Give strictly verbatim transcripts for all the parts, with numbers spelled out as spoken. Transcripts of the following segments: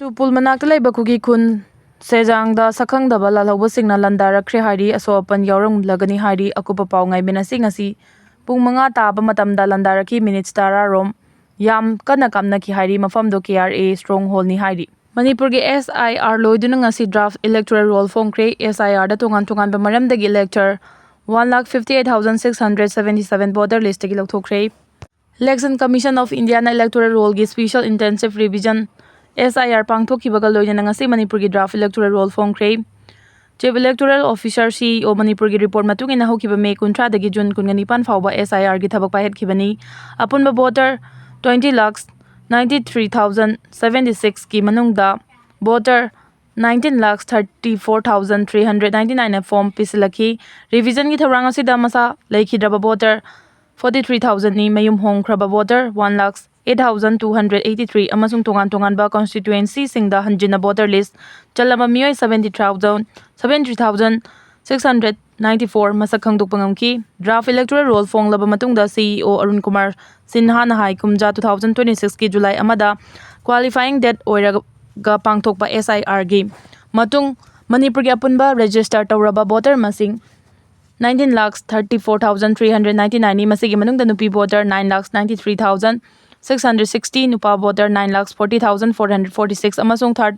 ꯇꯨꯄꯨꯜ ꯃꯅꯥꯛꯇ ꯂꯩꯕ ꯈꯨꯒꯤ ꯈꯨꯟ ꯁꯦꯖꯥꯡꯗ ꯁꯛꯈꯪꯗꯕ ꯂꯥꯜꯍꯧꯕꯁꯤꯡꯅ ꯂꯥꯟꯗꯥꯔꯛꯈ꯭ꯔꯦ ꯍꯥꯏꯔꯤ꯫ ꯑꯁꯣꯛ ꯑꯄꯟ ꯌꯥꯎꯔꯝꯂꯒꯅꯤ ꯍꯥꯏꯔꯤ꯫ ꯑꯀꯨꯞꯄ ꯄꯥꯎ ꯉꯥꯏꯃꯤꯟꯅꯁꯤ꯫ ꯉꯁꯤ ꯄꯨꯡ ꯃꯉꯥ ꯇꯥꯕ ꯃꯇꯝꯗ ꯂꯥꯟꯗꯥꯔꯛꯈꯤ꯫ ꯃꯤꯅꯤꯠ ꯇꯔꯥ ꯔꯣꯝ ꯌꯥꯝ ꯀꯟꯅ ꯀꯥꯞꯅꯈꯤ ꯍꯥꯏꯔꯤ꯫ ꯃꯐꯝꯗꯣ ꯀꯦ ꯑꯥꯔ ꯑꯦ ꯁ꯭ꯇꯔꯣꯡ ꯍꯣꯜꯅꯤ ꯍꯥꯏꯔꯤ꯫ ꯃꯅꯤꯄꯨꯔꯒꯤ ꯑꯦꯁ ꯑꯥꯏ ꯑꯥꯔ ꯂꯣꯏꯗꯨꯅ ꯉꯁꯤ ꯗ꯭ꯔꯥꯐ ꯏꯂꯦꯛꯇꯣꯔꯦꯜ ꯔꯣꯜ ꯐꯣꯡꯈ꯭ꯔꯦ꯫ ꯑꯦꯁ ꯑꯥꯏ ꯑꯥꯔꯗ ꯇꯣꯉꯥꯟ ꯇꯣꯉꯥꯟꯕ ꯃꯔꯝꯗꯒꯤ elector one lakh fifty eight thousand six hundred seventy seven voter ꯂꯤꯁꯇꯒꯤ ꯂꯧꯊꯣꯛꯈ꯭ꯔꯦ꯫ ꯏꯂꯦꯛꯁꯟ ꯀꯃꯤꯁꯟ ꯑꯣꯐ ꯏꯟꯗꯤꯌꯥꯅ ꯏꯂꯦꯛꯇꯣꯔꯦꯜ ꯔꯣꯜꯒꯤ special intensive revision, S I R, ꯄꯥꯡꯊꯣꯛꯈꯤꯕꯒ ꯂꯣꯏꯅꯅ ꯉꯁꯤ ꯃꯅꯤꯄꯨꯔꯒꯤ ꯗ꯭ꯔꯥꯐ ꯏꯂꯦꯛꯇꯣꯔꯦꯜ ꯔꯣꯜ ꯐꯣꯡꯈ꯭ꯔꯦ꯫ Chief electoral officer, C E O, ꯃꯅꯤꯄꯨꯔꯒꯤ ꯔꯤꯄꯣꯔꯠ ꯃꯇꯨꯡ ꯏꯟꯅ ꯍꯧꯈꯤꯕ ꯃꯦ ꯀꯨꯟꯊ꯭ꯔꯥꯗꯒꯤ ꯖꯨꯟ ꯀꯨꯟꯒ ꯅꯤꯄꯥꯟ ꯐꯥꯎꯕ ꯑꯦꯁ ꯑꯥꯏ ꯑꯥꯔꯒꯤ ꯊꯕꯛ ꯄꯥꯏꯈꯠꯈꯤꯕꯅꯤ꯫ ꯑꯄꯨꯟꯕ voter twenty lakh ninety three thousand seventy ꯁꯤꯛꯁꯀꯤ ꯃꯅꯨꯡꯗ voter nineteen lakh thirty four thousand three hundred ninety ꯅꯥꯏꯟꯅ ꯐꯣꯔꯝ ꯄꯤꯁꯤꯜꯂꯛꯈꯤ꯫ ꯔꯤꯚꯤꯖꯟꯒꯤ ꯊꯧꯔꯥꯡ ꯑꯁꯤꯗ ꯃꯁꯥ ꯂꯩꯈꯤꯗ꯭ꯔꯕ ꯚꯣꯇꯔ ꯐꯣꯔꯇꯤ ꯊ꯭ꯔꯤ ꯊꯥꯎꯖꯟꯅꯤ꯫ ꯃꯌꯨꯝ ꯍꯣꯡꯈ꯭ꯔꯕ voter one lakh eight thousand two hundred eighty three ꯑꯃꯁꯨꯡ ꯇꯣꯉꯥꯟ ꯇꯣꯉꯥꯟꯕ ꯀꯣꯟꯁꯇꯤꯇ꯭ꯋꯦꯟꯁꯤꯁꯤꯡꯗ ꯍꯟꯖꯤꯟꯅ ꯚꯣꯇꯔ ꯂꯤꯁ ꯆꯜꯂꯕ ꯃꯤꯑꯣꯏ seventy thousand, seventy three thousand six hundred ninety four ꯃꯁꯛ ꯈꯪꯗꯣꯛꯄ ꯉꯝꯈꯤ꯫ ꯗ꯭ꯔꯥꯐ ꯏꯂꯦꯛꯇꯣꯔꯦꯜ ꯔꯣꯜ ꯐꯣꯡꯂꯕ ꯃꯇꯨꯡꯗ ꯁꯤ ꯏ ꯑꯣ ꯑꯔꯨꯟ ꯀꯨꯃꯥꯔ ꯁꯤꯟꯍꯥꯅ ꯍꯥꯏ, ꯀꯨꯝꯖꯥ ꯇꯨ ꯊꯥꯎꯖꯟ ꯇ꯭ꯋꯦꯟꯇꯤ ꯁꯤꯛꯁꯀꯤ ꯖꯨꯂꯥꯏ ꯑꯃꯗ ꯀ꯭ꯋꯥꯂꯤꯐꯥꯏꯌꯤꯡ ꯗꯦꯠ ꯑꯣꯏꯔꯒ ꯄꯥꯡꯊꯣꯛꯄ ꯑꯦꯁ ꯑꯥꯏ ꯑꯥꯔꯒꯤ ꯃꯇꯨꯡ ꯃꯅꯤꯄꯨꯔꯒꯤ ꯑꯄꯨꯟꯕ ꯔꯦꯖꯤꯁꯇꯔ ꯇꯧꯔꯕ ꯚꯣꯇꯔ ꯃꯁꯤꯡ nineteen lakh thirty four thousand three hundred ninety ꯅꯥꯏꯟꯅꯤ꯫ ꯃꯁꯤꯒꯤ ꯃꯅꯨꯡꯗ ꯅꯨꯄꯤ voter nine lakh ninety three thousand six hundred sixty, ꯅꯨꯄꯥ voter nine lakh forty thousand four hundred forty six ꯑꯃꯁꯨꯡ third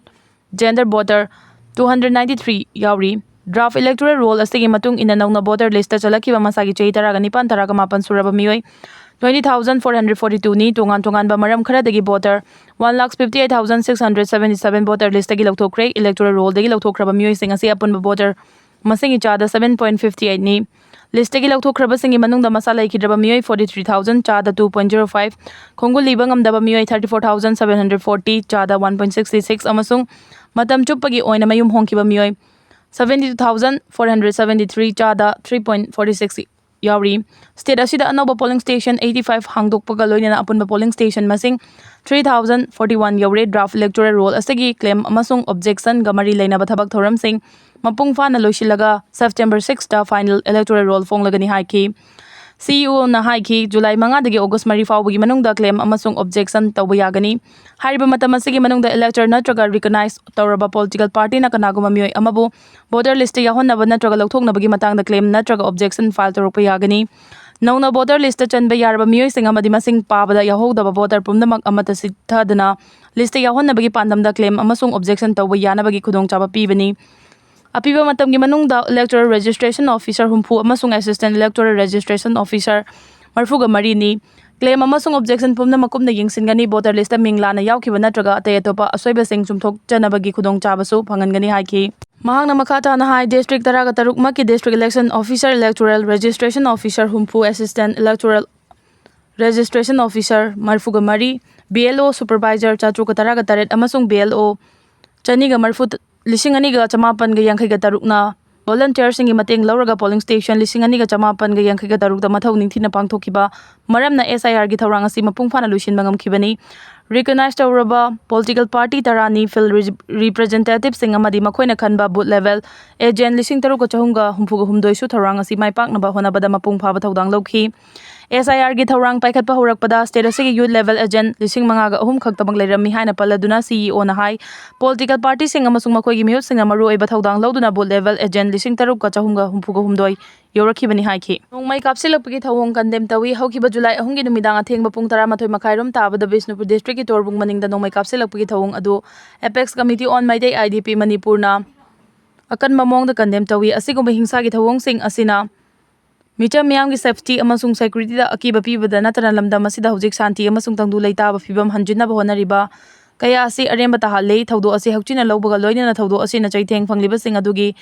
gender voter two hundred ninety three ꯌꯥꯎꯔꯤ꯫ Draft electoral roll ꯑꯁꯤꯒꯤ ꯃꯇꯨꯡ ꯏꯟꯅ ꯅꯧꯅ ꯚꯣꯇꯔ ꯂꯤꯁꯇ ꯆꯜꯂꯛꯈꯤꯕ ꯃꯁꯥꯒꯤ ꯆꯍꯤ ꯇꯔꯥꯒ ꯅꯤꯄꯥꯟ, ꯇꯔꯥꯒ ꯃꯥꯄꯟ ꯁꯨꯔꯕ ꯃꯤꯑꯣꯏ twenty thousand four hundred forty ꯇꯨꯅꯤ꯫ ꯇꯣꯉꯥꯟ ꯇꯣꯉꯥꯟꯕ ꯃꯔꯝ ꯈꯔꯗꯒꯤ voter one lakh fifty eight thousand six hundred seventy seven voter ꯂꯤꯁꯇꯒꯤ ꯂꯧꯊꯣꯛꯈ꯭ꯔꯦ꯫ ꯏꯂꯦꯛꯇꯣꯔꯦꯜ ꯔꯣꯜꯗꯒꯤ ꯂꯧꯊꯣꯛꯈ꯭ꯔꯕ ꯃꯤꯑꯣꯏꯁꯤꯡ ꯑꯁꯤ ꯑꯄꯨꯟꯕ ꯚꯣꯇꯔ ꯃꯁꯤꯡꯒꯤ ꯆꯥꯗ ꯁꯕꯦꯟ ꯄꯣꯏꯟ ꯐꯤꯐꯇꯤ ꯑꯩꯠꯅꯤ꯫ ꯂꯤꯁꯇꯒꯤ ꯂꯧꯊꯣꯛꯈ꯭ꯔꯕꯁꯤꯡꯒꯤ ꯃꯅꯨꯡꯗ ꯃꯁꯥ ꯂꯩꯈꯤꯗ꯭ꯔꯕ ꯃꯤꯑꯣꯏ ꯐꯣꯔꯇꯤ ꯊ꯭ꯔꯤ ꯊꯥꯎꯖꯟ, ꯆꯥꯗ ꯇꯨ ꯄꯣꯏꯟ ꯖꯤꯔꯣ ꯐꯥꯏꯚ, ꯈꯣꯡꯒꯨꯜ ꯂꯤꯕ ꯉꯝꯗꯕ ꯃꯤꯑꯣꯏ thirty four thousand seven hundred forty, ꯆꯥꯗ ꯋꯥꯟ ꯄꯣꯏꯟ ꯁꯤꯛꯁꯇꯤ ꯁꯤꯛꯁ ꯑꯃꯁꯨꯡ ꯃꯇꯝ ꯆꯨꯞꯄꯒꯤ ꯑꯣꯏꯅ ꯃꯌꯨꯝ ꯍꯣꯡꯈꯤꯕ ꯃꯤꯑꯣꯏ seventy two thousand four hundred seventy three, ꯆꯥꯗ ꯊ꯭ꯔꯤ ꯄꯣꯏꯟ ꯐꯣꯔꯇꯤ ꯁꯤꯛꯁ ꯌꯥꯎꯔꯤ꯫ ꯁ꯭ꯇꯦꯠ ꯑꯁꯤꯗ ꯑꯅꯧꯕ ꯄꯣꯂꯤꯡ ꯁ꯭ꯇꯦꯁꯟ ꯑꯩꯠꯇꯤ ꯐꯥꯏꯚ ꯍꯥꯡꯗꯣꯛꯄꯒ ꯂꯣꯏꯅꯅ ꯑꯄꯨꯟꯕ ꯄꯣꯂꯤꯡ ꯁ꯭ꯇꯦꯁꯟ ꯃꯁꯤꯡ ꯊ꯭ꯔꯤ ꯊꯥꯎꯖꯟ ꯐꯣꯔꯇꯤ ꯋꯥꯟ ꯌꯧꯔꯦ꯫ ꯗ꯭ꯔꯥꯐ ꯏꯂꯦꯛꯇꯣꯔꯦꯜ ꯔꯣꯜ ꯑꯁꯤꯒꯤ ꯀ꯭ꯂꯦꯝ ꯑꯃꯁꯨꯡ ꯑꯣꯕꯖꯦꯛꯁꯟꯒ ꯃꯔꯤ ꯂꯩꯅꯕ ꯊꯕꯛ ꯊꯧꯔꯝꯁꯤꯡ ꯃꯄꯨꯡ ꯐꯥꯅ ꯂꯣꯏꯁꯤꯜꯂꯒ ꯁꯦꯞꯇꯦꯝꯕꯔ ꯁꯤꯛꯁꯇ ꯐꯥꯏꯅꯦꯜ ꯏꯂꯦꯛꯇꯣꯔꯦꯜ ꯔꯣꯜ ꯐꯣꯡꯂꯒꯅꯤ ꯍꯥꯏꯈꯤ꯫ ꯁꯤꯏꯑꯣꯅ ꯍꯥꯏꯈꯤ, ꯖꯨꯂꯥꯏ ꯃꯉꯥꯗꯒꯤ ꯑꯣꯒꯁ ꯃꯔꯤ ꯐꯥꯎꯕꯒꯤ ꯃꯅꯨꯡꯗ claim ꯑꯃꯁꯨꯡ objection ꯇꯧꯕ ꯌꯥꯒꯅꯤ꯫ ꯍꯥꯏꯔꯤꯕ ꯃꯇꯝ ꯑꯁꯤꯒꯤ ꯃꯅꯨꯡꯗ elector ꯅꯠꯇ꯭ꯔꯒ recognize ꯇꯧꯔꯕ political partyꯅ ꯀꯅꯥꯒꯨꯝꯕ ꯃꯤꯑꯣꯏ ꯑꯃꯕꯨ voter listꯇ ꯌꯥꯎꯍꯟꯅꯕ ꯅꯠꯇ꯭ꯔꯒ ꯂꯧꯊꯣꯛꯅꯕꯒꯤ ꯃꯇꯥꯡꯗ claim ꯅꯠꯇ꯭ꯔꯒ objection file ꯇꯧꯔꯛꯄ ꯌꯥꯒꯅꯤ꯫ ꯅꯧꯅ voter listꯇ ꯆꯟꯕ ꯌꯥꯔꯕ ꯃꯤꯑꯣꯏꯁꯤꯡ ꯑꯃꯗꯤ ꯃꯁꯤꯡ ꯄꯥꯕꯗ ꯌꯥꯎꯍꯧꯗꯕ voter ꯄꯨꯝꯅꯃꯛ ꯑꯃꯠꯇ ꯆꯤꯠꯊꯗꯅ listꯇ ꯌꯥꯎꯍꯟꯅꯕꯒꯤ ꯄꯥꯟꯗꯝꯗ claim ꯑꯃꯁꯨꯡ objection ꯇꯧꯕ ꯌꯥꯅꯕꯒꯤ ꯈꯨꯗꯣꯡꯆꯥꯕ ꯄꯤꯕꯅꯤ꯫ ꯑꯄꯤꯕ ꯃꯇꯝꯒꯤ ꯃꯅꯨꯡꯗ electoral registration officer ꯍꯨꯝꯐꯨ ꯑꯃꯁꯨꯡ assistant electoral registration officer ꯃꯔꯤꯐꯨꯒ ꯃꯔꯤꯅꯤ꯫ Claim ꯑꯃꯁꯨꯡ objection ꯄꯨꯝꯅꯃꯛ ꯀꯨꯞꯅ ꯌꯦꯡꯁꯤꯟꯒꯅꯤ꯫ Voter listꯇ ꯃꯤꯡ ꯂꯥꯟꯅ ꯌꯥꯎꯈꯤꯕ ꯅꯠꯇ꯭ꯔꯒ ꯑꯇꯩ ꯑꯇꯣꯞꯄ ꯑꯁꯣꯏꯕꯁꯤꯡ ꯆꯨꯝꯊꯣꯛꯆꯅꯕꯒꯤ ꯈꯨꯗꯣꯡꯆꯥꯕꯁꯨ ꯐꯪꯍꯟꯒꯅꯤ ꯍꯥꯏꯈꯤ꯫ ꯃꯍꯥꯛꯅ ꯃꯈꯥ ꯇꯥꯅ ꯍꯥꯏ, district ꯇꯔꯥꯒ ꯇꯔꯨꯛ ꯃꯛꯀꯤ district election officer, electoral registration officer ꯍꯨꯝꯐꯨ, assistant electoral registration officer ꯃꯔꯤꯐꯨꯒ ꯃꯔꯤ, B L O supervisor ꯆꯥꯇ꯭ꯔꯨꯛꯀ ꯇꯔꯥꯒ ꯇꯔꯦꯠ ꯑꯃꯁꯨꯡ B L O ꯆꯅꯤꯒ ꯃꯔꯤꯐꯨ, ꯂꯤꯁꯤꯡ ꯑꯅꯤꯒ ꯆꯃꯥꯄꯟꯒ ꯌꯥꯡꯈꯩꯒ ꯇꯔꯨꯛꯅ volunteerꯁꯤꯡꯒꯤ ꯃꯇꯦꯡ ꯂꯧꯔꯒ polling station ꯂꯤꯁꯤꯡ ꯑꯅꯤꯒ ꯆꯃꯥꯄꯟꯒ ꯌꯥꯡꯈꯩꯒ ꯇꯔꯨꯛꯇ ꯃꯊꯧ ꯅꯤꯡꯊꯤꯅ ꯄꯥꯡꯊꯣꯛꯈꯤꯕ ꯃꯔꯝꯅ S I Rꯒꯤ ꯊꯧꯔꯥꯡ ꯑꯁꯤ ꯃꯄꯨꯡ ꯐꯥꯅ ꯂꯣꯏꯁꯤꯟꯕ ꯉꯝꯈꯤꯕꯅꯤ꯫ Recognize ꯇꯧꯔꯕ political party ꯇꯔꯥꯅꯤ, field re-, representativeꯁꯤꯡ ꯑꯃꯗꯤ ꯃꯈꯣꯏꯅ ꯈꯟꯕ booth level agent ꯂꯤꯁꯤꯡ ꯇꯔꯨꯛꯀ ꯆꯍꯨꯝꯒ ꯍꯨꯝꯐꯨꯒ ꯍꯨꯝꯗꯣꯏꯁꯨ ꯊꯧꯔꯥꯡ ꯑꯁꯤ ꯃꯥꯏ ꯄꯥꯛꯅꯕ ꯍꯣꯠꯅꯕꯗ ꯃꯄꯨꯡ ꯐꯥꯕ ꯊꯧꯗꯥꯡ ꯂꯧꯈꯤ꯫ S I Rꯒꯤ ꯊꯧꯔꯥꯡ ꯄꯥꯏꯈꯠꯄ ꯍꯧꯔꯛꯄꯗ state ꯑꯁꯤꯒꯤ youth level agent ꯂꯤꯁꯤꯡ ꯃꯉꯥꯒ ꯑꯍꯨꯝ ꯈꯛꯇꯃꯛ ꯂꯩꯔꯝꯃꯤ ꯍꯥꯏꯅ ꯄꯜꯂꯗꯨꯅ CEOꯅ ꯍꯥꯏ, political partyꯁꯤꯡ ꯑꯃꯁꯨꯡ ꯃꯈꯣꯏꯒꯤ ꯃꯤꯍꯨꯠꯁꯤꯡꯅ ꯃꯔꯨꯑꯣꯏꯕ ꯊꯧꯗꯥꯡ ꯂꯧꯗꯨꯅ booth level agent ꯂꯤꯁꯤꯡ ꯇꯔꯨꯛꯀ ꯆꯍꯨꯝꯒ ꯍꯨꯝꯐꯨꯒ ꯍꯨꯝꯗꯣꯏ ꯌꯧꯔꯛꯈꯤꯕꯅꯤ ꯍꯥꯏꯈꯤ꯫ ꯅꯣꯡꯃꯩ ꯀꯥꯞꯁꯤꯜꯂꯛꯄꯒꯤ ꯊꯧꯑꯣꯡ condemn ꯇꯧꯏ꯫ ꯍꯧꯈꯤꯕ ꯖꯨꯂꯥꯏ ꯑꯍꯨꯝꯒꯤ ꯅꯨꯃꯤꯗꯥꯡ ꯑꯊꯦꯡꯕ ꯄꯨꯡ ꯇꯔꯥꯃꯥꯊꯣꯏ ꯃꯈꯥꯏꯔꯣꯝ ꯇꯥꯕꯗ ꯕꯤꯁꯅꯨꯄꯨꯔ districtꯀꯤ ꯇꯣꯔꯕꯨꯡ ꯃꯅꯤꯡꯗ ꯅꯣꯡꯃꯩ ꯀꯥꯞꯁꯤꯜꯂꯛꯄꯒꯤ ꯊꯧꯑꯣꯡ ꯑꯗꯨ Apex Committee on Meitei, IDP, ꯃꯅꯤꯄꯨꯔꯅ ꯑꯀꯟꯕ ꯃꯑꯣꯡꯗ condemn ꯇꯧꯏ꯫ ꯑꯁꯤꯒꯨꯝꯕ ꯍꯤꯡꯁꯥꯒꯤ ꯊꯧꯑꯣꯡꯁꯤꯡ ꯑꯁꯤꯅ ꯃꯤꯆꯝ ꯃꯤꯌꯥꯝꯒꯤ safety ꯑꯃꯁꯨꯡ securityꯗ ꯑꯀꯤꯕ ꯄꯤꯕꯗ ꯅꯠꯇꯅ ꯂꯝꯗꯝ ꯑꯁꯤꯗ ꯍꯧꯖꯤꯛ ꯁꯥꯟꯇꯤ ꯑꯃꯁꯨꯡ ꯇꯪꯗꯨ ꯂꯩꯇꯥꯕ ꯐꯤꯕꯝ ꯍꯟꯖꯤꯟꯅꯕ ꯍꯣꯠꯅꯔꯤꯕ ꯀꯌꯥ ꯑꯁꯤ ꯑꯔꯦꯝꯕ ꯇꯥꯍꯜꯂꯤ꯫ ꯊꯧꯗꯣꯛ ꯑꯁꯤ ꯍꯛꯆꯤꯟꯅ ꯂꯧꯕꯒ ꯂꯣꯏꯅꯅ ꯊꯧꯗꯣꯛ ꯑꯁꯤꯅ ꯆꯩꯊꯦꯡ ꯐꯪꯂꯤꯕꯁꯤꯡ ꯑꯗꯨꯒꯤ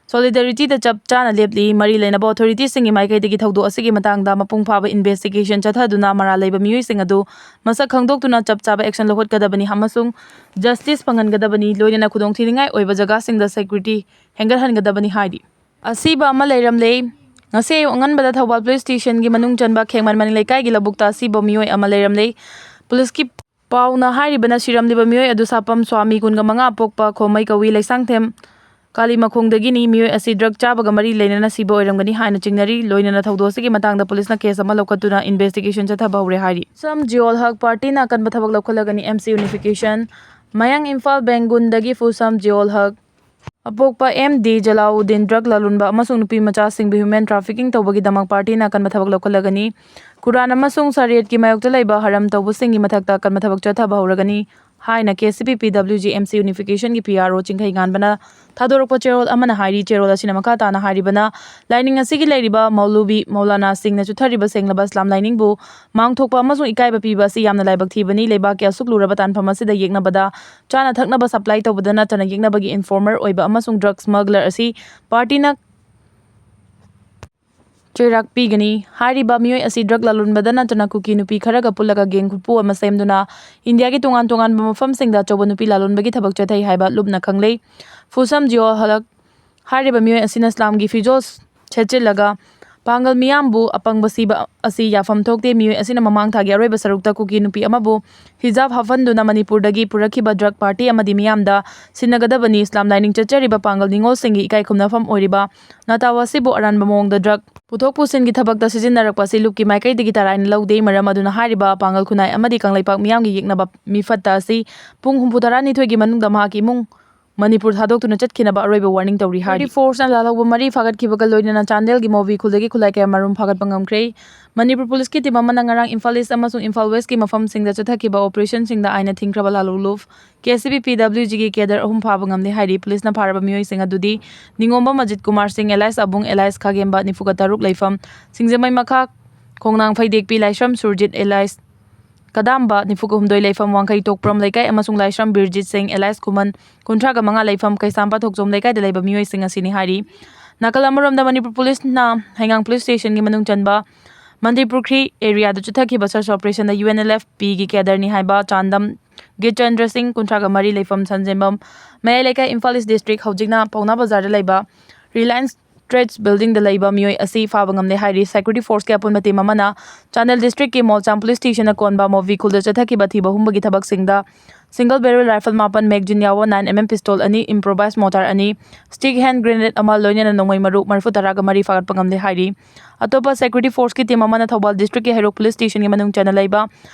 solidarityꯗ ꯆꯞ ꯆꯥꯅ ꯂꯦꯞꯂꯤ꯫ ꯃꯔꯤ ꯂꯩꯅꯕ authorityꯁꯤꯡꯒꯤ ꯃꯥꯏꯀꯩꯗꯒꯤ ꯊꯧꯗꯣꯛ ꯑꯁꯤꯒꯤ ꯃꯇꯥꯡꯗ ꯃꯄꯨꯡ ꯐꯥꯕ investigation ꯆꯠꯊꯗꯨꯅ ꯃꯔꯥꯜ ꯂꯩꯕ ꯃꯤꯑꯣꯏꯁꯤꯡ ꯑꯗꯨ ꯃꯁꯛ ꯈꯪꯗꯣꯛꯇꯨꯅ ꯆꯞ ꯆꯥꯕ action ꯂꯧꯈꯠꯀꯗꯕꯅꯤ ꯑꯃꯁꯨꯡ justice ꯐꯪꯍꯟꯒꯗꯕꯅꯤ꯫ ꯂꯣꯏꯅꯅ ꯈꯨꯗꯣꯡꯊꯤꯅꯤꯡꯉꯥꯏ ꯑꯣꯏꯕ ꯖꯒꯥꯁꯤꯡꯗ security ꯍꯦꯟꯒꯠꯍꯟꯒꯗꯕꯅꯤ ꯍꯥꯏꯔꯤ꯫ ꯑꯁꯤꯕ ꯑꯃ ꯂꯩꯔꯝꯂꯦ꯫ ꯉꯁꯤ ꯑꯌꯨꯛ ꯑꯉꯟꯕꯗ ꯊꯧꯕꯥꯜ police stationꯒꯤ ꯃꯅꯨꯡ ꯆꯟꯕ ꯈꯦꯡꯃꯟ ꯃꯅꯤꯡ ꯂꯩꯀꯥꯏꯒꯤ ꯂꯧꯕꯨꯛꯇ ꯑꯁꯤꯕ ꯃꯤꯑꯣꯏ ꯑꯃ ꯂꯩꯔꯝꯂꯦ꯫ Policeꯀꯤ ꯄꯥꯎꯅ ꯍꯥꯏꯔꯤꯕꯅ ꯁꯤꯔꯝꯂꯤꯕ ꯃꯤꯑꯣꯏ ꯑꯗꯨ ꯁꯥꯄꯝ ꯁ꯭ꯋꯥꯃꯤ, ꯀꯨꯟꯒ ꯃꯉꯥ, ꯑꯄꯣꯛꯄ ꯈꯣꯃꯩ ꯀꯧꯏ꯫ ꯂꯩꯁꯥꯡꯊꯦꯝ ꯀꯥꯂꯤꯃꯈꯣꯡꯗꯒꯤꯅꯤ꯫ ꯃꯤꯑꯣꯏ ꯑꯁꯤ ꯗ꯭ꯔꯒ ꯆꯥꯕꯒ ꯃꯔꯤ ꯂꯩꯅꯅ ꯁꯤꯕ ꯑꯣꯏꯔꯝꯒꯅꯤ ꯍꯥꯏꯅ ꯆꯤꯡꯅꯔꯤ꯫ ꯂꯣꯏꯅꯅ ꯊꯧꯗꯣꯛ ꯑꯁꯤꯒꯤ ꯃꯇꯥꯡꯗ ꯄꯨꯂꯤꯁꯅ ꯀꯦꯁ ꯑꯃ ꯂꯧꯈꯠꯇꯨꯅ ꯏꯟꯚꯦꯁꯇꯤꯒꯦꯁꯟ ꯆꯠꯊꯕ ꯍꯧꯔꯦ ꯍꯥꯏꯔꯤ꯫ ꯐꯨꯁꯝ ꯖꯤꯌꯣꯜ ꯍꯛ ꯄꯥꯔꯇꯤꯅ ꯑꯀꯟꯕ ꯊꯕꯛ ꯂꯧꯈꯠꯂꯒꯅꯤ꯫ M C ꯌꯨꯅꯤꯐꯤꯀꯦꯁꯟ꯫ ꯃꯌꯥꯡ ꯏꯝꯐꯥꯜ ꯕꯦꯡꯒꯨꯟꯗꯒꯤ ꯐꯨꯁꯝ ꯖꯤꯌꯣꯜ ꯍꯛ꯫ ꯑꯄꯣꯛꯄ ꯑꯦꯝ ꯗꯤ ꯖꯂꯥꯎꯗꯤꯟ ꯗ꯭ꯔꯒ ꯂꯂꯣꯟꯕ ꯑꯃꯁꯨꯡ ꯅꯨꯄꯤ ꯃꯆꯥꯁꯤꯡꯕꯨ ꯍ꯭ꯌꯨꯃꯦꯟ ꯇ꯭ꯔꯥꯐꯤꯀꯤꯡ ꯇꯧꯕꯒꯤꯗꯃꯛ ꯄꯥꯔꯇꯤꯅ ꯑꯀꯟꯕ ꯊꯕꯛ ꯂꯧꯈꯠꯂꯒꯅꯤ꯫ ꯀꯨꯔꯥꯟ ꯑꯃꯁꯨꯡ ꯁꯔꯤꯌꯠꯀꯤ ꯃꯥꯌꯣꯛꯇ ꯂꯩꯕ ꯍꯔꯝ ꯇꯧꯕꯁꯤꯡꯒꯤ ꯃꯊꯛꯇ ꯑꯀꯟꯕ ꯊꯕꯛ ꯆꯠꯊꯕ ꯍꯧꯔꯒꯅꯤ ꯍꯥꯏꯅ ꯀꯦ ꯁꯤ ꯄꯤ ꯄꯤ W G M C ꯌꯨꯅꯤꯐꯤꯀꯦꯁꯟꯒꯤ P R ꯑꯣ ꯆꯤꯡꯈꯩ ꯉꯥꯟꯕꯅ ꯊꯥꯗꯣꯔꯛꯄ ꯆꯦꯔꯣꯜ ꯑꯃꯅ ꯍꯥꯏꯔꯤ꯫ ꯆꯦꯔꯣꯜ ꯑꯁꯤꯅ ꯃꯈꯥ ꯇꯥꯅ ꯍꯥꯏꯔꯤꯕꯅ, ꯂꯥꯏꯅꯤꯡ ꯑꯁꯤꯒꯤ ꯂꯩꯔꯤꯕ ꯃꯧꯂꯨꯕꯤ ꯃꯧꯂꯥꯅꯥꯁꯤꯡꯅ ꯆꯨꯊꯔꯤꯕ ꯁꯦꯡꯂꯕ ꯏꯁꯂꯥꯝ ꯂꯥꯏꯅꯤꯡꯕꯨ ꯃꯥꯡꯊꯣꯛꯄ ꯑꯃꯁꯨꯡ ꯏꯀꯥꯏꯕ ꯄꯤꯕ ꯑꯁꯤ ꯌꯥꯝꯅ ꯂꯥꯏꯕꯛ ꯊꯤꯕꯅꯤ꯫ ꯂꯩꯕꯥꯛꯀꯤ ꯑꯁꯨꯛ ꯂꯨꯔꯕ ꯇꯥꯟꯐꯝ ꯑꯁꯤꯗ ꯌꯦꯛꯅꯕꯗ ꯆꯥꯅ ꯊꯛꯅꯕ ꯁꯄ꯭ꯂꯥꯏ ꯇꯧꯕꯗ ꯅꯠꯇꯅ ꯌꯦꯛꯅꯕꯒꯤ ꯏꯟꯐꯣꯔꯃꯔ ꯑꯣꯏꯕ ꯑꯃꯁꯨꯡ ꯗ꯭ꯔꯒ ꯁ꯭ꯃꯒꯂꯔ ꯑꯁꯤ ꯄꯥꯔꯇꯤꯅ ꯆꯩꯔꯥꯛ ꯄꯤꯒꯅꯤ꯫ ꯍꯥꯏꯔꯤꯕ ꯃꯤꯑꯣꯏ ꯑꯁꯤ ꯗ꯭ꯔꯒ ꯂꯂꯣꯟꯕꯗ ꯅꯠꯇꯅ ꯀꯨꯀꯤ ꯅꯨꯄꯤ ꯈꯔꯒ ꯄꯨꯜꯂꯒ ꯒꯦꯡ ꯈꯨꯠꯄꯨ ꯑꯃ ꯁꯦꯝꯗꯨꯅ ꯏꯟꯗꯤꯌꯥꯒꯤ ꯇꯣꯉꯥꯟ ꯇꯣꯉꯥꯟꯕ ꯃꯐꯝꯁꯤꯡꯗ ꯑꯆꯧꯕ ꯅꯨꯄꯤ ꯂꯂꯣꯟꯕꯒꯤ ꯊꯕꯛ ꯆꯠꯊꯩ ꯍꯥꯏꯕ ꯂꯨꯞꯅ ꯈꯪꯂꯦ꯫ ꯐꯨꯁꯝ ꯖꯤꯌꯣ ꯍꯂꯛ ꯍꯥꯏꯔꯤꯕ ꯃꯤꯑꯣꯏ ꯑꯁꯤꯅ ꯏꯁꯂꯥꯝꯒꯤ ꯐꯤꯖꯣꯜ ꯁꯦꯠꯆꯤꯜꯂꯒ ꯄꯥꯡꯒꯜ ꯃꯤꯌꯥꯝꯕꯨ ꯑꯄꯪꯕ ꯁꯤꯕ ꯑꯁꯤ ꯌꯥꯐꯝ ꯊꯣꯛꯇꯦ꯫ ꯃꯤꯑꯣꯏ ꯑꯁꯤꯅ ꯃꯃꯥꯡ ꯊꯥꯒꯤ ꯑꯔꯣꯏꯕ ꯁꯔꯨꯛꯇ ꯀꯨꯀꯤ ꯅꯨꯄꯤ ꯑꯃꯕꯨ ꯍꯤꯖꯥꯕ ꯍꯥꯞꯍꯟꯗꯨꯅ ꯃꯅꯤꯄꯨꯔꯗꯒꯤ ꯄꯨꯔꯛꯈꯤꯕ ꯗ꯭ꯔꯒ ꯄꯥꯔꯇꯤ ꯑꯃꯗꯤ ꯃꯤꯌꯥꯝꯗ ꯁꯤꯟꯅꯒꯗꯕꯅꯤ꯫ ꯏꯁꯂꯥꯝ ꯂꯥꯏꯅꯤꯡ ꯆꯠꯆꯔꯤꯕ ꯄꯥꯡꯒꯜ ꯅꯤꯉꯣꯜꯁꯤꯡꯒꯤ ꯏꯀꯥꯏ ꯈꯨꯝꯅꯐꯝ ꯑꯣꯏꯔꯤꯕ ꯅꯇꯥꯎ ꯑꯁꯤꯕꯨ ꯑꯔꯥꯟꯕ ꯃꯑꯣꯡꯗ ꯗ꯭ꯔꯒ ꯄꯨꯊꯣꯛ ꯄꯨꯁꯤꯟꯒꯤ ꯊꯕꯛꯇ ꯁꯤꯖꯤꯟꯅꯔꯛꯄ ꯑꯁꯤ ꯂꯨꯞꯀꯤ ꯃꯥꯏꯀꯩꯗꯒꯤ ꯇꯔꯥꯏꯅ ꯂꯧꯗꯦ꯫ ꯃꯔꯝ ꯑꯗꯨꯅ ꯍꯥꯏꯔꯤꯕ ꯄꯥꯡꯒꯜ ꯈꯨꯟꯅꯥꯏ ꯑꯃꯗꯤ ꯀꯪꯂꯩꯄꯥꯛ ꯃꯤꯌꯥꯝꯒꯤ ꯌꯦꯛꯅꯕ ꯃꯤꯐꯠꯇ ꯑꯁꯤ ꯄꯨꯡ ꯍꯨꯝꯐꯨ ꯇꯔꯥꯅꯤꯊꯣꯏꯒꯤ ꯃꯅꯨꯡꯗ ꯃꯍꯥꯛꯀꯤ ꯏꯃꯨꯡ ꯃꯅꯤꯄꯨꯔ ꯊꯥꯗꯣꯛꯇꯨꯅ ꯆꯠꯈꯤꯅꯕ ꯑꯔꯣꯏꯕ ꯋꯥꯔꯅꯤꯡ ꯇꯧꯔꯤ ꯍꯥꯏꯔꯤ꯫ ꯐꯣꯔꯁꯅ ꯂꯥꯜꯍꯧꯕ ꯃꯔꯤ ꯐꯥꯒꯠꯈꯤꯕꯒ ꯂꯣꯏꯅꯅ ꯆꯥꯟꯗꯦꯜꯒꯤ ꯃꯣꯕꯤ ꯈꯨꯜꯗꯒꯤ ꯈꯨꯠꯂꯥꯏ ꯀꯌꯥ ꯃꯔꯨꯝ ꯐꯥꯒꯠꯄ ꯉꯝꯈ꯭ꯔꯦ꯫ ꯃꯅꯤꯄꯨꯔ ꯄꯨꯂꯤꯁꯀꯤ ꯇꯤꯝ ꯑꯃꯅ ꯉꯔꯥꯡ ꯏꯝꯐꯥꯜ ꯏꯁ ꯑꯃꯁꯨꯡ ꯏꯝꯐꯥꯜ ꯋꯦꯁꯀꯤ ꯃꯐꯝꯁꯤꯡꯗ ꯆꯠꯊꯈꯤꯕ ꯑꯣꯄꯔꯦꯁꯟꯁꯤꯡꯗ ꯑꯥꯏꯟꯅ ꯊꯤꯡꯈ꯭ꯔꯕ ꯂꯥꯂꯣꯡ ꯂꯨꯞ ꯀꯦ ꯁꯤ ꯕꯤ ꯄꯤ ꯗꯕ꯭ꯂꯤꯎ ꯖꯤꯒꯤ ꯀꯦꯗꯔ ꯑꯍꯨꯝ ꯐꯥꯕ ꯉꯝꯂꯦ ꯍꯥꯏꯔꯤ꯫ ꯄꯨꯂꯤꯁꯅ ꯐꯥꯔꯕ ꯃꯤꯑꯣꯏꯁꯤꯡ ꯑꯗꯨꯗꯤ ꯅꯤꯉꯣꯝꯕꯝ ꯑꯖꯤꯠ ꯀꯨꯃꯥꯔ ꯁꯤꯡ ꯑꯦꯂꯥꯏꯁ ꯑꯕꯨꯡ ꯑꯦꯂꯥꯏꯁ ꯈꯥꯒꯦꯝꯕ ꯅꯤꯐꯨꯒ ꯇꯔꯨꯛ ꯂꯩꯐꯝ ꯁꯤꯡꯖꯃꯩ ꯃꯈꯥ ꯈꯣꯡꯅꯥꯡ ꯐꯩꯗꯦꯛꯄꯤ ꯂꯥꯏꯁ꯭ꯔꯝ ꯁꯨꯔꯖꯤꯠ ꯑꯦꯂꯥꯏꯁ ꯀꯗꯥꯝꯕ ꯅꯤꯐꯨꯒ ꯍꯨꯝꯗꯣꯏ ꯂꯩꯐꯝ ꯋꯥꯡꯈꯩ ꯇꯣꯛꯄ꯭ꯔꯝ ꯂꯩꯀꯥꯏ ꯑꯃꯁꯨꯡ ꯂꯥꯏꯁ꯭ꯔꯝ ꯕꯤꯔꯖꯤꯠ ꯁꯤꯡ ꯑꯦꯂꯥꯏꯁ ꯈꯨꯃꯟ ꯀꯨꯟꯊ꯭ꯔꯥꯒ ꯃꯉꯥ ꯂꯩꯐꯝ ꯀꯩꯁꯥꯝꯄꯥꯠ ꯊꯣꯛꯆꯣꯝ ꯂꯩꯀꯥꯏꯗ ꯂꯩꯕ ꯃꯤꯑꯣꯏꯁꯤꯡ ꯑꯁꯤꯅꯤ ꯍꯥꯏꯔꯤ꯫ ꯅꯥꯀꯜ ꯑꯃꯔꯣꯝꯗ ꯃꯅꯤꯄꯨꯔ ꯄꯨꯂꯤꯁꯅ ꯍꯩꯉꯥꯡ ꯄꯨꯂꯤꯁ ꯁ꯭ꯇꯦꯁꯟꯒꯤ ꯃꯅꯨꯡ ꯆꯟꯕ ꯃꯟꯗꯤꯔ ꯄꯨꯈ꯭ꯔꯤ ꯑꯦꯔꯤꯌꯥꯗ ꯆꯠꯊꯈꯤꯕ ꯁꯔꯆ ꯑꯣꯄꯔꯦꯁꯟꯗ ꯌꯨ ꯑꯦꯟ ꯑꯦꯜ ꯑꯦꯐ ꯄꯤꯒꯤ ꯀꯦꯗꯔꯅꯤ ꯍꯥꯏꯕ ꯆꯥꯟꯗꯝ ꯒꯤꯆꯟꯗ꯭ꯔ ꯁꯤꯡ ꯀꯨꯟꯊ꯭ꯔꯥꯒ ꯃꯔꯤ ꯂꯩꯐꯝ ꯁꯟꯖꯦꯝꯕꯝ ꯃꯌꯥꯏ ꯂꯩꯀꯥꯏ ꯏꯝꯐꯥꯜ ꯏꯁ ꯗꯤꯁꯇ꯭ꯔꯤꯛ ꯍꯧꯖꯤꯛꯅ ꯄꯥꯎꯅꯥ ꯕꯖꯥꯔꯗ ꯂꯩꯕ ꯔꯤꯂꯥꯌꯟꯁ ꯇ꯭ꯔꯦꯗꯁ ꯕꯤꯜꯗꯤꯡꯗ ꯂꯩꯕ ꯃꯤꯑꯣꯏ ꯑꯁꯤ ꯐꯥꯕ ꯉꯝꯂꯦ ꯍꯥꯏꯔꯤ꯫ ꯁꯦꯀ꯭ꯌꯨꯔꯤꯇꯤ ꯐꯣꯔꯁꯀꯤ ꯑꯄꯨꯟꯕ ꯇꯤꯝ ꯑꯃꯅ ꯆꯥꯟꯗꯦꯜ ꯗꯤꯁꯇ꯭ꯔꯤꯛꯀꯤ ꯃꯣꯜꯆꯥꯝ ꯄꯨꯂꯤꯁ ꯁ꯭ꯇꯦꯁꯟꯅ ꯀꯣꯟꯕ ꯃꯣꯕꯤ ꯈꯨꯜꯗ ꯆꯠꯊꯈꯤꯕ ꯊꯤꯕ ꯍꯨꯝꯕꯒꯤ ꯊꯕꯛꯁꯤꯡꯗ single barrel rifle ꯃꯥꯄꯟ, magazine ꯌꯥꯎꯕ nine M M pistol ꯑꯅꯤ, improvised mortar ꯑꯅꯤ, stick hand grenade ꯑꯃ, ꯂꯣꯏꯅꯅ ꯅꯣꯡꯃꯩ ꯃꯔꯨ ꯃꯔꯤꯐꯨ ꯇꯔꯥꯒ ꯃꯔꯤ ꯐꯥꯒꯠꯄ ꯉꯝꯂꯦ ꯍꯥꯏꯔꯤ꯫ ꯑꯇꯣꯞꯄ security forceꯀꯤ team ꯑꯃꯅ ꯊꯧꯕꯥꯜ districtꯀꯤ ꯍꯩꯔꯣꯛ police stationꯒꯤ ꯃꯅꯨꯡ ꯆꯟꯅ ꯂꯩꯕ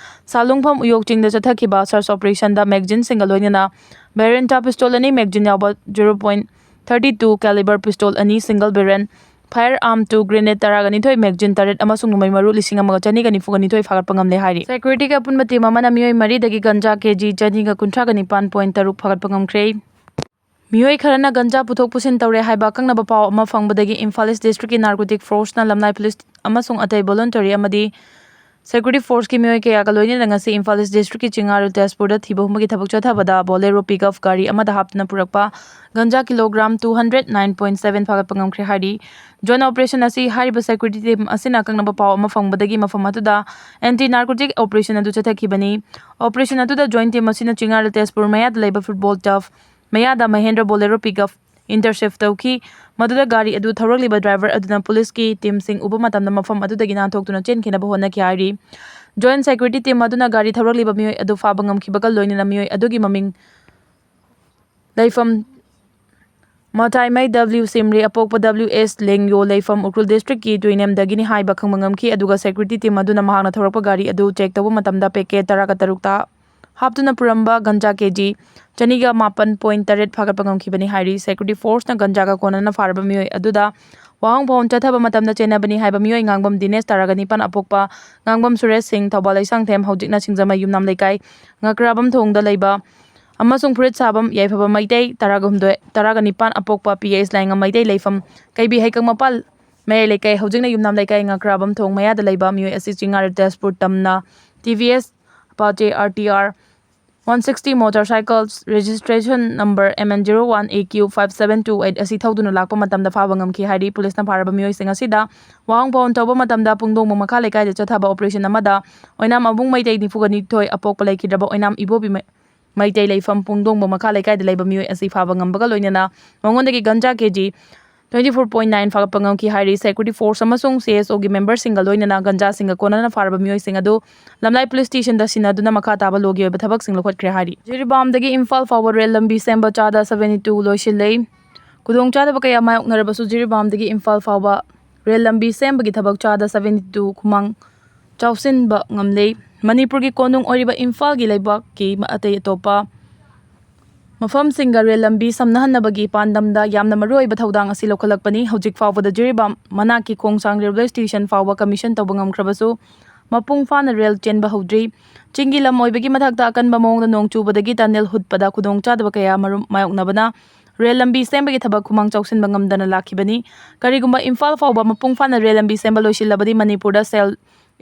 ꯁꯥꯂꯨꯡꯐꯝ ꯎꯌꯣꯛ ꯆꯤꯡꯗ ꯆꯠꯊꯈꯤꯕ search operationꯗ magazineꯁꯤꯡꯒ ꯂꯣꯏꯅꯅ Beretta pistol ꯑꯅꯤ, magazine ꯌꯥꯎꯕ zero point thirty two caliber pistol ꯑꯅꯤ, single barrel firearm two, grenade ꯇꯔꯥꯒ ꯅꯤꯊꯣꯏ, magazine ꯇꯔꯦꯠ ꯑꯃꯁꯨꯡ ꯅꯣꯡꯃꯩ ꯃꯔꯨ ꯂꯤꯁꯤꯡ ꯑꯃꯒ ꯆꯅꯤꯒ ꯅꯤꯐꯨꯒ ꯅꯤꯊꯣꯏ ꯐꯥꯒꯠꯄ ꯉꯝꯂꯦ ꯍꯥꯏꯔꯤ꯫ Securityꯒꯤ ꯑꯄꯨꯟꯕ team ꯑꯃꯅ ꯃꯤꯑꯣꯏ ꯃꯔꯤꯗꯒꯤ ꯒꯟꯖꯥ ꯀꯦꯖꯤ ꯆꯅꯤꯒ ꯀꯨꯟꯊ꯭ꯔꯥꯒ ꯅꯤꯄꯥꯟ point ꯇꯔꯨꯛ ꯐꯥꯒꯠꯄ ꯉꯝꯈ꯭ꯔꯦ꯫ ꯃꯤꯑꯣꯏ ꯈꯔꯅ ꯒꯟꯖꯥ ꯄꯨꯊꯣꯛ ꯄꯨꯁꯤꯟ ꯇꯧꯔꯦ ꯍꯥꯏꯕ ꯑꯀꯛꯅꯕ ꯄꯥꯎ ꯑꯃ ꯐꯪꯕꯗꯒꯤ Imphal East districtꯀꯤ narcotic forceꯅ ꯂꯝꯂꯥꯏ police ꯑꯃꯁꯨꯡ ꯑꯇꯩ voluntary ꯑꯃꯗꯤ security forceꯀꯤ ꯃꯤꯑꯣꯏ ꯀꯌꯥꯒ ꯂꯣꯏꯅꯅ ꯉꯁꯤ Imphal East districtꯀꯤ ꯆꯤꯡꯉꯥꯔꯨ ꯇꯦꯖꯄꯨꯔꯗ ꯊꯤꯕ ꯍꯨꯝꯕꯒꯤ ꯊꯕꯛ ꯆꯠꯊꯕꯗ Bolero pickup ꯒꯥꯔꯤ ꯑꯃꯗ ꯍꯥꯞꯇꯨꯅ ꯄꯨꯔꯛꯄ ganja kilogram two hundred nine point seven ꯐꯥꯒꯠꯄ ꯉꯝꯈ꯭ꯔꯦ ꯍꯥꯏꯔꯤ꯫ Joint operation ꯑꯁꯤ ꯍꯥꯏꯔꯤꯕ security team ꯑꯁꯤꯅ ꯑꯀꯛꯅꯕ ꯄꯥꯎ ꯑꯃ ꯐꯪꯕꯗꯒꯤ ꯃꯐꯝ ꯑꯗꯨꯗ anti narcotic operation ꯑꯗꯨ ꯆꯠꯊꯈꯤꯕꯅꯤ꯫ Operation ꯑꯗꯨꯗ joint team ꯑꯁꯤꯅ ꯆꯤꯡꯉꯥꯔꯨ ꯇꯦꯖꯄꯨꯔ ꯃꯌꯥꯗ ꯂꯩꯕ football turf ꯃꯌꯥꯗ Mahindra Bolero pickup intercept ꯇꯧꯈꯤ꯫ ꯃꯗꯨꯗ ꯒꯥꯔꯤ ꯑꯗꯨ ꯊꯧꯔꯛꯂꯤꯕ driver ꯑꯗꯨꯅ policeꯀꯤ teamꯁꯤꯡ ꯎꯕ ꯃꯇꯝꯗ ꯃꯐꯝ ꯑꯗꯨꯗꯒꯤ ꯅꯥꯟꯊꯣꯛꯇꯨꯅ ꯆꯦꯟꯈꯤꯅꯕ ꯍꯣꯠꯅꯈꯤ ꯍꯥꯏꯔꯤ꯫ Joint security team ꯑꯗꯨꯅ ꯒꯥꯔꯤ ꯊꯧꯔꯛꯂꯤꯕ ꯃꯤꯑꯣꯏ ꯑꯗꯨ ꯐꯥꯕ ꯉꯝꯈꯤꯕꯒ ꯂꯣꯏꯅꯅ ꯃꯤꯑꯣꯏ ꯑꯗꯨꯒꯤ ꯃꯃꯤꯡ, ꯂꯩꯐꯝ, ꯃꯊꯥꯏꯃꯩ W ꯁꯤꯝꯔꯤ, ꯑꯄꯣꯛꯄ W S ꯂꯦꯡꯌꯣ, ꯂꯩꯐꯝ ꯎꯈ꯭ꯔꯨꯜ districtꯀꯤ ꯇꯨꯏꯅꯦꯝꯗꯒꯤꯅꯤ ꯍꯥꯏꯕ ꯈꯪꯕ ꯉꯝꯈꯤ꯫ ꯑꯗꯨꯒ security team ꯑꯗꯨꯅ ꯃꯍꯥꯛꯅ ꯊꯧꯔꯛꯄ ꯒꯥꯔꯤ ꯑꯗꯨ check ꯇꯧꯕ ꯃꯇꯝꯗ packet ꯇꯔꯥꯒ ꯇꯔꯨꯛꯇ ꯍꯥꯞꯇꯨꯅ ꯄꯨꯔꯝꯕ ꯒꯟꯖꯥ ꯀꯦꯖꯤ ꯆꯅꯤꯒ ꯃꯥꯄꯟ point ꯇꯔꯦꯠ ꯐꯥꯒꯠꯄ ꯉꯝꯈꯤꯕꯅꯤ ꯍꯥꯏꯔꯤ꯫ Security forceꯅ ꯒꯟꯖꯥꯒ ꯀꯣꯟꯅꯅ ꯐꯥꯔꯕ ꯃꯤꯑꯣꯏ ꯑꯗꯨꯗ ꯋꯥꯍꯪ ꯐꯥꯎꯍꯟ ꯆꯠꯊꯕ ꯃꯇꯝꯗ ꯆꯦꯟꯅꯕꯅꯤ ꯍꯥꯏꯕ ꯃꯤꯑꯣꯏ ꯉꯥꯡꯕꯝ ꯗꯤꯅꯦꯁ, ꯇꯔꯥꯒ ꯅꯤꯄꯥꯟ ꯑꯄꯣꯛꯄ ꯉꯥꯡꯕꯝ ꯁꯨꯔꯦꯁ ꯁꯤꯡ, ꯊꯧꯕꯥꯜ ꯂꯩꯁꯥꯡꯊꯦꯝ, ꯍꯧꯖꯤꯛꯅ ꯁꯤꯡꯖꯃꯩ ꯌꯨꯝꯅꯥꯝ ꯂꯩꯀꯥꯏ, ꯉꯀ꯭ꯔꯥꯕꯝ ꯊꯣꯡꯗ ꯂꯩꯕ ꯑꯃꯁꯨꯡ ꯐꯨꯔꯤꯠ ꯁꯥꯕꯝ ꯌꯥꯏꯐꯕ ꯃꯩꯇꯩ, ꯇꯔꯥꯒ ꯍꯨꯝꯗꯣꯏ, ꯇꯔꯥꯒ ꯅꯤꯄꯥꯟ ꯑꯄꯣꯛꯄ P S ꯂꯥꯏꯉꯝ ꯃꯩꯇꯩ, ꯂꯩꯐꯝ ꯀꯩꯕꯤ ꯍꯩꯀꯪ ꯃꯄꯥꯜ ꯃꯌꯥꯏ ꯂꯩꯀꯥꯏ, ꯍꯧꯖꯤꯛꯅ ꯌꯨꯝꯅꯥꯝ ꯂꯩꯀꯥꯏ, ꯉꯀ꯭ꯔꯥꯕꯝ ꯊꯣꯡ ꯃꯌꯥꯗ ꯂꯩꯕ ꯃꯤꯑꯣꯏ ꯑꯁꯤ ꯆꯤꯡꯉꯥꯔ ꯇꯦꯖꯄꯨꯔ ꯇꯝꯅ T V S Apache R T R one sixty motorcycle registration number M N zero one A Q five seven two eight ꯑꯁꯤ ꯊꯧꯗꯨꯅ ꯂꯥꯛꯄ ꯃꯇꯝꯗ ꯐꯥꯕ ꯉꯝꯈꯤ ꯍꯥꯏꯔꯤ꯫ Policeꯅ ꯐꯥꯔꯕ ꯃꯤꯑꯣꯏꯁꯤꯡ ꯑꯁꯤꯗ ꯋꯥꯍꯪ ꯐꯥꯎꯍꯟ ꯇꯧꯕ ꯃꯇꯝꯗ ꯄꯨꯡꯗꯣꯡꯕ ꯃꯈꯥ ꯂꯩꯀꯥꯏꯗ ꯆꯠꯊꯕ operation ꯑꯃꯗ ꯑꯣꯏꯅꯥꯝ ꯑꯕꯨꯡ ꯃꯩꯇꯩ ꯅꯤꯐꯨꯒ ꯅꯤꯊꯣꯏ ꯑꯄꯣꯛꯄ ꯂꯩꯈꯤꯗ꯭ꯔꯕ ꯑꯣꯏꯅꯥꯝ ꯏꯕꯣꯕꯤ ꯃꯩ-, ꯃꯩꯇꯩ ꯂꯩꯐꯝ ꯄꯨꯡꯗꯣꯡꯕ ꯃꯈꯥ ꯂꯩꯀꯥꯏꯗ ꯂꯩꯕ ꯃꯤꯑꯣꯏ ꯑꯁꯤ ꯐꯥꯕ ꯉꯝꯕꯒ ꯂꯣꯏꯅꯅ ꯃꯉꯣꯟꯗꯒꯤ ꯒꯟꯖꯥ ꯀꯦꯖꯤ ꯇ꯭ꯋꯦꯟꯇꯤ ꯐꯣꯔ ꯄꯣꯏꯟ ꯅꯥꯏꯟ ꯐꯥꯒꯠꯄ ꯉꯝꯈꯤ ꯍꯥꯏꯔꯤ꯫ ꯁꯦꯀ꯭ꯌꯨꯔꯤꯇꯤ ꯐꯣꯔꯁ ꯑꯃꯁꯨꯡ ꯁꯤ ꯑꯦꯁ ꯑꯣꯒꯤ ꯃꯦꯝꯕꯔꯁꯤꯡꯒ ꯂꯣꯏꯅꯅ ꯒꯟꯖꯥꯁꯤꯡꯒ ꯀꯣꯟꯅꯅ ꯐꯥꯔꯕ ꯃꯤꯑꯣꯏꯁꯤꯡ ꯑꯗꯨ ꯂꯝꯂꯥꯏ ꯄꯨꯂꯤꯁ ꯁ꯭ꯇꯦꯁꯟꯗ ꯁꯤꯟꯅꯗꯨꯅ ꯃꯈꯥ ꯇꯥꯕ ꯂꯣꯒꯤ ꯑꯣꯏꯕ ꯊꯕꯛꯁꯤꯡ ꯂꯧꯈꯠꯈ꯭ꯔꯦ ꯍꯥꯏꯔꯤ꯫ ꯖꯤꯔꯤꯕꯥꯝꯗꯒꯤ ꯏꯝꯐꯥꯜ ꯐꯥꯎꯕ ꯔꯦꯜ ꯂꯝꯕꯤ ꯁꯦꯝꯕ ꯆꯥꯗ ꯁꯕꯦꯟꯇꯤ ꯇꯨ ꯂꯣꯏꯁꯤꯜꯂꯦ꯫ ꯈꯨꯗꯣꯡꯆꯥꯗꯕ ꯀꯌꯥ ꯃꯥꯌꯣꯛꯅꯔꯕꯁꯨ ꯖꯤꯔꯤꯕꯥꯝꯗꯒꯤ ꯏꯝꯐꯥꯜ ꯐꯥꯎꯕ ꯔꯦꯜ ꯂꯝꯕꯤ ꯁꯦꯝꯕꯒꯤ ꯊꯕꯛ ꯆꯥꯗ ꯁꯕꯦꯟꯇꯤ ꯇꯨ ꯈꯨꯃꯥꯡ ꯆꯥꯎꯁꯤꯟꯕ ꯉꯝꯂꯦ꯫ ꯃꯅꯤꯄꯨꯔꯒꯤ ꯀꯣꯅꯨꯡ ꯑꯣꯏꯔꯤꯕ ꯏꯝꯐꯥꯜꯒꯤ ꯂꯩꯕꯥꯛꯀꯤ ꯑꯇꯩ ꯑꯇꯣꯞꯄ ꯃꯐꯝꯁꯤꯡꯒ ꯔꯦꯜ ꯂꯝꯕꯤ ꯁꯝꯅꯍꯟꯅꯕꯒꯤ ꯄꯥꯟꯗꯝꯗ ꯌꯥꯝꯅ ꯃꯔꯨꯑꯣꯏꯕ ꯊꯧꯗꯥꯡ ꯑꯁꯤ ꯂꯧꯈꯠꯂꯛꯄꯅꯤ꯫ ꯍꯧꯖꯤꯛ ꯐꯥꯎꯕꯗ ꯖꯤꯔꯤꯕꯥꯝ ꯃꯅꯥꯛꯀꯤ ꯈꯣꯡꯁꯥꯡ ꯔꯦꯜꯋꯦ ꯁ꯭ꯇꯦꯁꯟ ꯐꯥꯎꯕ ꯀꯃꯤꯁꯟ ꯇꯧꯕ ꯉꯝꯈ꯭ꯔꯕꯁꯨ ꯃꯄꯨꯡ ꯐꯥꯅ ꯔꯦꯜ ꯆꯦꯟꯕ ꯍꯧꯗ꯭ꯔꯤ꯫ ꯆꯤꯡꯒꯤ ꯂꯝ ꯑꯣꯏꯕꯒꯤ ꯃꯊꯛꯇ ꯑꯀꯟꯕ ꯃꯑꯣꯡꯗ ꯅꯣꯡ ꯆꯨꯕꯗꯒꯤ ꯇꯅꯦꯜ ꯍꯨꯠꯄꯗ ꯈꯨꯗꯣꯡꯆꯥꯗꯕ ꯀꯌꯥ ꯃꯔꯨꯝ ꯃꯥꯌꯣꯛꯅꯕꯅ ꯔꯦꯜ ꯂꯝꯕꯤ ꯁꯦꯝꯕꯒꯤ ꯊꯕꯛ ꯈꯨꯃꯥꯡ ꯆꯥꯎꯁꯤꯟꯕ ꯉꯝꯗꯅ ꯂꯥꯛꯈꯤꯕꯅꯤ꯫ ꯀꯔꯤꯒꯨꯝꯕ ꯏꯝꯐꯥꯜ ꯐꯥꯎꯕ ꯃꯄꯨꯡ ꯐꯥꯅ ꯔꯦꯜ ꯂꯝꯕꯤ ꯁꯦꯝꯕ ꯂꯣꯏꯁꯤꯜꯂꯕꯗꯤ ꯃꯅꯤꯄꯨꯔꯗ ꯁꯦꯜ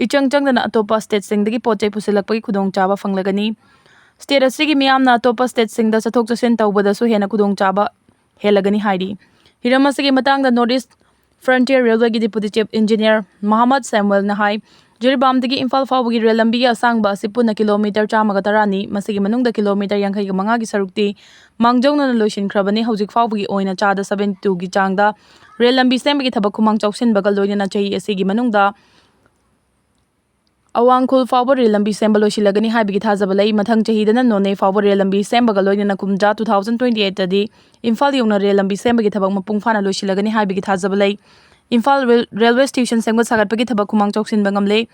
ꯏꯆꯪ ꯆꯪꯗꯅ ꯑꯇꯣꯞꯄ ꯁ꯭ꯇꯦꯠꯁꯤꯡꯗꯒꯤ ꯄꯣꯠ ꯆꯩ ꯄꯨꯁꯤꯜꯂꯛꯄꯒꯤ ꯈꯨꯗꯣꯡꯆꯥꯕ ꯐꯪꯂꯒꯅꯤ꯫ ꯁ꯭ꯇꯦꯠ ꯑꯁꯤꯒꯤ ꯃꯤꯌꯥꯝꯅ ꯑꯇꯣꯞꯄ ꯁ꯭ꯇꯦꯠꯁꯤꯡꯗ ꯆꯠꯊꯣꯛ ꯆꯠꯁꯤꯟ ꯇꯧꯕꯗꯁꯨ ꯍꯦꯟꯅ ꯈꯨꯗꯣꯡꯆꯥꯕ ꯍꯦꯜꯂꯒꯅꯤ ꯍꯥꯏꯔꯤ꯫ ꯍꯤꯔꯝ ꯑꯁꯤꯒꯤ ꯃꯇꯥꯡꯗ ꯅꯣꯔꯠ ꯏꯁ ꯐ꯭ꯔꯟꯇꯤꯌꯔ ꯔꯦꯜꯋꯦꯒꯤ ꯗꯤꯄꯨꯇꯤ ꯆꯤꯐ ꯏꯟꯖꯤꯅꯤꯌꯔ ꯃꯍꯃꯗ ꯁꯦꯝꯋꯦꯜꯅ ꯍꯥꯏ, ꯖꯤꯔꯤꯕꯥꯝꯗꯒꯤ ꯏꯝꯐꯥꯜ ꯐꯥꯎꯕꯒꯤ ꯔꯦꯜ ꯂꯝꯕꯤꯒꯤ ꯑꯁꯥꯡꯕ ꯑꯁꯤ ꯄꯨꯟꯅ ꯀꯤꯂꯣꯃꯤꯇꯔ ꯆꯥꯝꯃꯒ ꯇꯔꯥꯅꯤ, ꯃꯁꯤꯒꯤ ꯃꯅꯨꯡꯗ ꯀꯤꯂꯣꯃꯤꯇꯔ ꯌꯥꯡꯈꯩꯒ ꯃꯉꯥꯒꯤ ꯁꯔꯨꯛꯇꯤ ꯃꯥꯡꯖꯧꯅꯅ ꯂꯣꯏꯁꯤꯟꯈ꯭ꯔꯕꯅꯤ꯫ ꯍꯧꯖꯤꯛ ꯐꯥꯎꯕꯒꯤ ꯑꯣꯏꯅ ꯆꯥꯗ ꯁꯕꯦꯟꯇꯤ ꯇꯨꯒꯤ ꯆꯥꯡꯗ ꯔꯦꯜ ꯂꯝꯕꯤ ꯁꯦꯝꯕꯒꯤ ꯊꯕꯛ ꯈꯨꯃꯥꯡ ꯆꯥꯎꯁꯤꯟꯕꯒ ꯂꯣꯏꯅꯅ ꯆꯍꯤ ꯑꯁꯤꯒꯤ ꯃꯅꯨꯡꯗ ꯑꯋꯥꯡ ꯈꯨꯜ ꯐꯥꯎꯕ ꯔꯦꯜ ꯂꯝꯕꯤ ꯁꯦꯝꯕ ꯂꯣꯏꯁꯤꯜꯂꯒꯅꯤ ꯍꯥꯏꯕꯒꯤ ꯊꯥꯖꯕ ꯂꯩ꯫ ꯃꯊꯪ ꯆꯍꯤꯗꯅ ꯅꯣꯅꯦ ꯐꯥꯎꯕ ꯔꯦꯜ ꯂꯝꯕꯤ ꯁꯦꯝꯕꯒ ꯂꯣꯏꯅꯅ ꯀꯨꯝꯖꯥ ꯇꯨ ꯊꯥꯎꯖꯟ ꯇ꯭ꯋꯦꯟꯇꯤ ꯑꯩꯠꯇꯗꯤ ꯏꯝꯐꯥꯜ ꯌꯧꯅ ꯔꯦꯜ ꯂꯝꯕꯤ ꯁꯦꯝꯕꯒꯤ ꯊꯕꯛ ꯃꯄꯨꯡ ꯐꯥꯅ ꯂꯣꯏꯁꯤꯜꯂꯒꯅꯤ ꯍꯥꯏꯕꯒꯤ ꯊꯥꯖꯕ ꯂꯩ꯫ ꯏꯝꯐꯥꯜ ꯔꯦꯜ-, ꯔꯦꯜꯋꯦ ꯁ꯭ꯇꯦꯁꯟ ꯁꯦꯝꯒꯠ ꯁꯥꯒꯠꯄꯒꯤ ꯊꯕꯛ ꯈꯨꯃꯥꯡ ꯆꯥꯎꯁꯤꯟꯕ ꯉꯝꯂꯦ꯫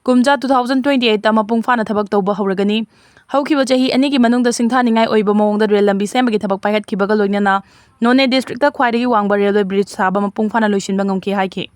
ꯀꯨꯝꯖꯥ ꯇꯨ ꯊꯥꯎꯖꯟ ꯇ꯭ꯋꯦꯟꯇꯤ ꯑꯩꯠꯇ ꯃꯄꯨꯡ ꯐꯥꯅ ꯊꯕꯛ ꯇꯧꯕ ꯍꯧꯔꯒꯅꯤ꯫ ꯍꯧꯈꯤꯕ ꯆꯍꯤ ꯑꯅꯤꯒꯤ ꯃꯅꯨꯡꯗ ꯁꯤꯡꯊꯥꯅꯤꯡꯉꯥꯏ ꯑꯣꯏꯕ ꯃꯑꯣꯡꯗ ꯔꯦꯜ ꯂꯝꯕꯤ ꯁꯦꯝꯕꯒꯤ ꯊꯕꯛ ꯄꯥꯏꯈꯠꯈꯤꯕꯒ ꯂꯣꯏꯅꯅ ꯅꯣꯅꯦ ꯗꯤꯁꯇ꯭ꯔꯤꯛꯇ ꯈ꯭ꯋꯥꯏꯗꯒꯤ ꯋꯥꯡꯕ ꯔꯦꯜꯋꯦ ꯕ꯭ꯔꯤꯖ ꯁꯥꯕ ꯃꯄꯨꯡ ꯐꯥꯅ ꯂꯣꯏꯁꯤꯟꯕ ꯉꯝꯈꯤ ꯍꯥꯏꯈꯤ꯫